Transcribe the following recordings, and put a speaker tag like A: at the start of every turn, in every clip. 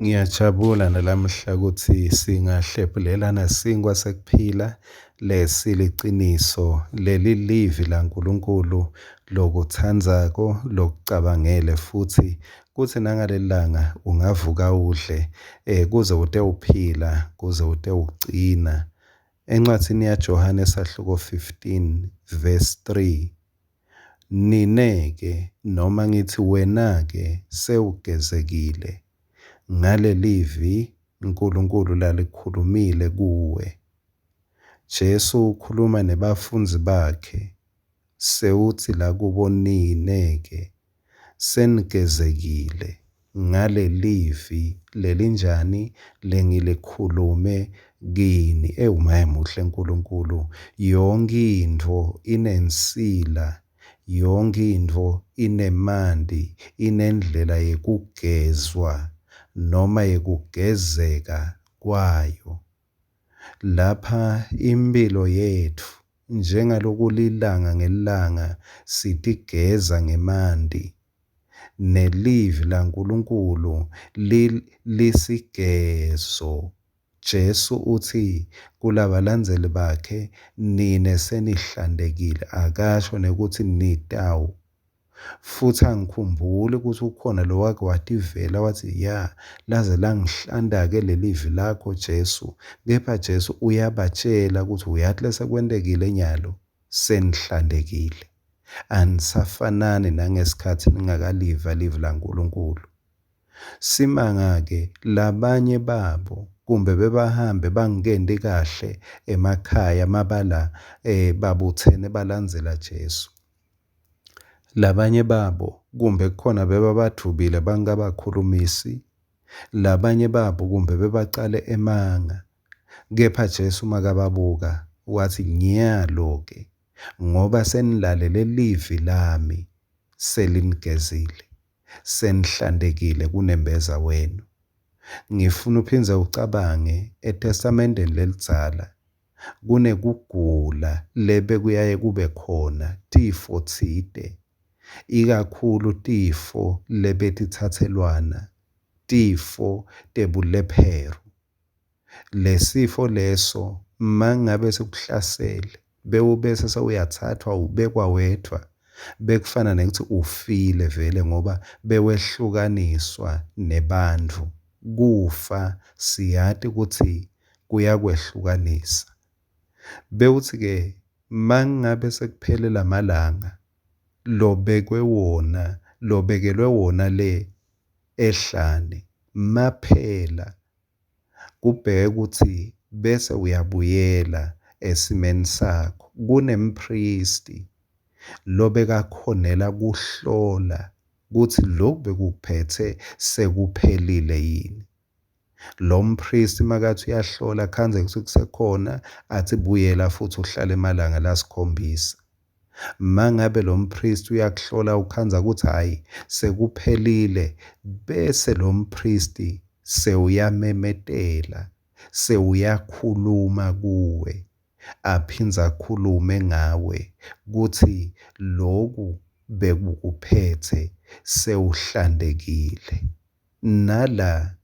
A: Ngiyajabula nalamuhla kutsi singahlephulelana sinkhwa sekuphila lesiliciniso, leli livi laNkulunkulu lokutsandzako, lokucabangele futsi kutsi nangaleli langa ungavuka udle kuze utewuphila, kuze utewucina. Encwadzini yaJohane sahluko 15 verse 3, nine-ke noma ngitsi wena-ke sewugezekile ngalelivi Nkulunkulu lalikhulumile kuwe. Jesu ukhuluma nebafundzi bakhe sewutsi lakubo nine-ke senigezekile ngalelivi lelinjani lengilikhulume kini. Ewu maye muhle Nkulunkulu, yonkhe intfo inensila, yonkhe intfo inemanti, inendlela yekugezwa noma yekugezeka kwayo. Lapha imphilo yetfu njengaloku lilanga ngelilanga sitigeza ngemanti, nelivi laNkulunkulu lisigezo. Jesu utsi kulabalandzeli bakhe, nine senihlantekile, akasho nekutsi nitawu. Futsi angikhumbuli kutsi ukhona lowake wativela watsi, ya, laze langihlanta-ke lelivi lakho Jesu. Kepha Jesu uyabatjela kutsi uyati lesekwentekile nyalo, senihlantekile. Anisafanani nangesikhatsi ningakaliva livi laNkulunkulu. Simanga-ke labanye babo kumbe bebahambe bangenti kahle emakhaya mabala babutsene balandzela Jesu. Labanye babo kumbe kukhona bebabadvubile bangabakhulumisi, labanye babo kumbe bebacale emanga. Kepha Jesu makababuka watsi, nyalo-ke ngoba senilalele livi lami, selinigezile, senihlantekile kunembeza wenu. Ngifuna uphindze ucabange eTestamenteni lelidzala kunekugula lebekuyaye kube khona tifo tsite, ikakhulu tifo lebetitsatselwana, tifo tebulephero. Lesifo leso mangabe sikuhlasele bewubese sewuyathathwa ubekwa wedvwa, bekufana nekuthi ufile vele ngoba bewehlukaniswa nebantfu. Kufa siyati kutsi kuyakwehlukanisa. Bewutsi-ke mangabe sekuphele lamalanga lobekwe wona, lobekelwe wona le ehlane, maphela kubheke kutsi bese uyabuyela esimeni sakho. Kunemphristi lobekakhonela kuhlola kutsi lokhu bekuphethe sekuphelile yini. Lo mphristi makathi uyahlola khandze kutsi kusekhona, athi buyela futhi uhlale emalanga lasikhombisa. Mangabe lo mphristi uyakuhlola ukhandza kutsi hhayi sekuphelile, bese lo mphristi sewuyamemetela, sewuyakhuluma kuwe, aphindze akhulume ngawe kutsi loku bekukuphethe sewuhlantekile. Nala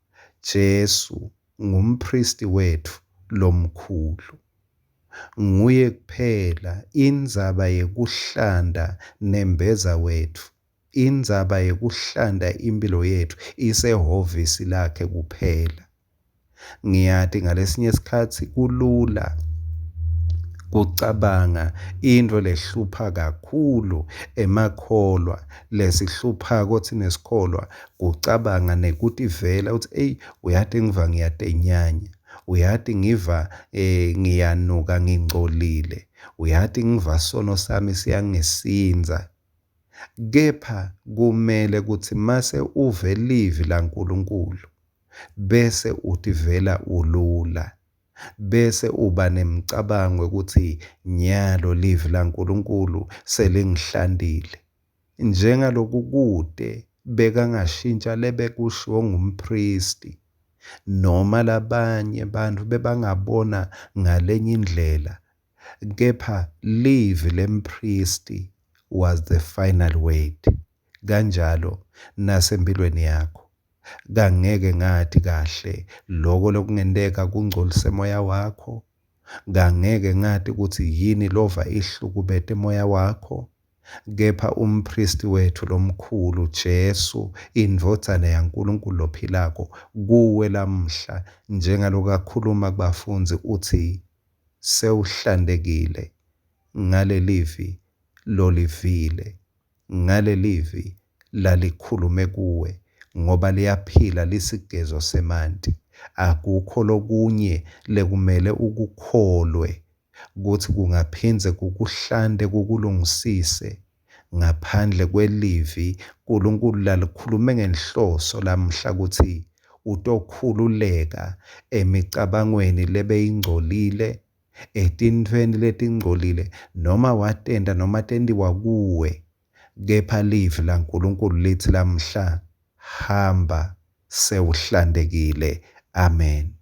A: Jesu ngumphristi wetfu lomkhulu. Nguye kuphela indzaba yekuhlanta nembeza wetfu, indzaba yekuhlanta impilo yetfu isehhovisi lakhe kuphela. Ngiyati ngalesinye isikhatsi kulula kucabanga into lehlupha kakhulu emakholwa, lesihluphako thina sikholwa kucabanga nekutivela ukuthi eyi uyati ngiva ngiyatenyanya, uyati ngiva ngiyanuka ngingcolile, uyati ngiva sono sami siyangisindza. Kepha kumele kutsi mase uve livi laNkulunkulu bese utivela ulula, bese uba nemicabango ukuthi nyalo livi laNkulunkulu selingihlandile. Njengaloku kute bekangashintsha lebekushiwo ngumphristi noma labanye bantfu bebangabona ngalenye indlela, kepha livi lemphristi was the final word. Kanjalo nasempilweni yakho. Kangeke ngati kahle loko lokungenteka kungcolise moya wakho. Kangeke ngati kutsi yini lova ihlukubete moya wakho. Kepha umphristi wetfu lomkhulu, Jesu, iNdvodzana yaNkulunkulu lophilako, kuwe lamuhla, njengaloku akhuluma kubafundzi, utsi, Sewuhlantekile ngalelivi lolivile, ngalelivi lalikhulume kuwe, ngoba liyaphila lisigezo semanti. Akukho lokunye lekumele ukukholwe kutsi kungaphindze kukuhlante kukulungisise ngaphandle kwelivi Nkulunkulu lalikhulume ngenhloso lamhla kutsi utokhululeka emicabangweni lebeyingcolile, etintfweni letingcolile, noma watenta noma tentiwa kuwe, kepha livi laNkulunkulu litsi lamhla, hamba sewuhlantekile. Amen.